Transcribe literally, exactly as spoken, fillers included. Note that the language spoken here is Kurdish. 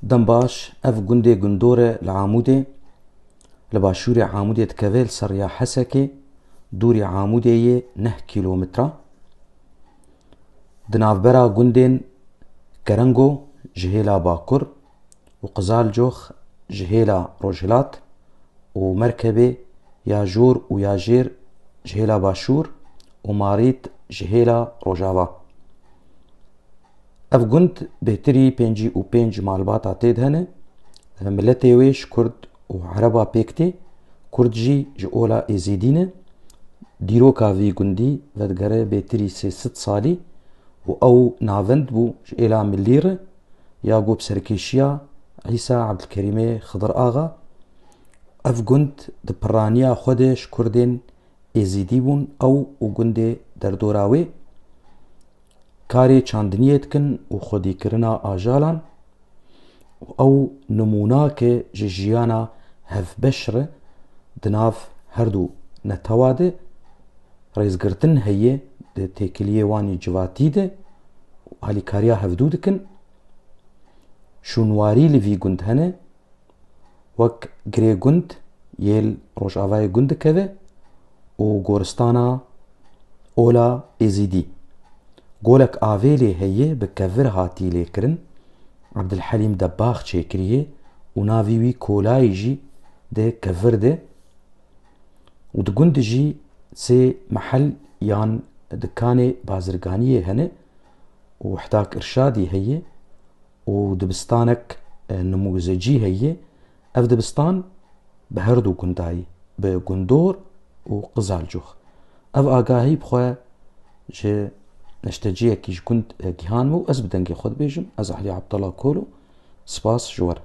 Dembaş, ev gundê gundor e li Amûdê, li başûrê Amûdê dikeve li ser riya Hesekê, dûrî Amûdê yê neh kîlometre. Di navbera gundên Kerengo ji hêla bakur û Qizalcox ji hêla rojhilat û Merkebê ya jor û ya jêr ji hêla başûr û Marît ji hêla rojava. Ev gund bêtirî pêncî û pênc malbata tê de hene. Miletê wê ji Kurd û Ereba pêk tê. Kurd jî ji ola Êzîdî ne. Dîroka vî gundî vedigere bêtirî sê sed salî û ew navend bû ji êla Milî re ya ku bi serkêşiya Îsa Ebdilkerîmê Xidir Axa. Ev gund di piraniya xwe de ji Kurdên Êzîdî bûn, ew û gundê derdora wê karê çandiniyê dikin û xwedîkirina ajalan û ew nimûnake ji jiyana hevbeş re di nav her du netewa de rêzgirtin heye, di têkiliyê wan î civatî de alîkariya hevdû dikin. Şûnwarî li vî gund hene, wek Girê Gund yê li rojavayê gund dikeve û goristana Ola Êzîdî. Golek avê lê heye bi kevir hatî lêkirin. Ebdilhelîm Debbax çêkiriye û navî wî Kolayî jî di kevir de û di gund jî sê mehel yan dikanê bazirganiyê hene û Htak Irşadî heye û dibistanek, e, nimûzecî heye. Ev dibistan bi her du gundayî, bi Gundor û Qizalcox. Ev agahî bi xwe ji neşteciyekî ji gund, e, gihanime û ez bi dengê xwe dibêjim, ez Elî Abdullah Kolo, spas ji we re.